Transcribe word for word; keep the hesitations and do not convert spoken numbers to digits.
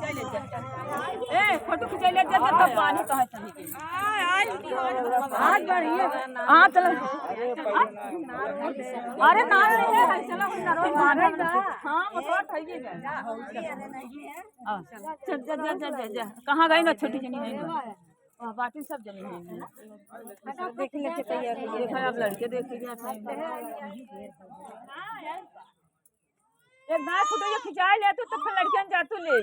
ए, फोटो खिंचाई ले जा, जा, तब पानी तो है तनी के। आज बढ़िया। हाँ, चलो। अरे, ना, नहीं है, चलो, हम नरवा मारे ना। हाँ, वो तो उठाइए जा। हाँ, चल, जा, जा, जा, जा, जा। कहाँ गई ना छोटी जनी है ना? वाह, बाटी सब जनी है ना? देख लेके तैयार हो गया। देखा, अब लड़के देखे जाते हैं। एक दाएं फोटो ये खिंचाए ले तू, तो फिर लड़कियां जा तू ले।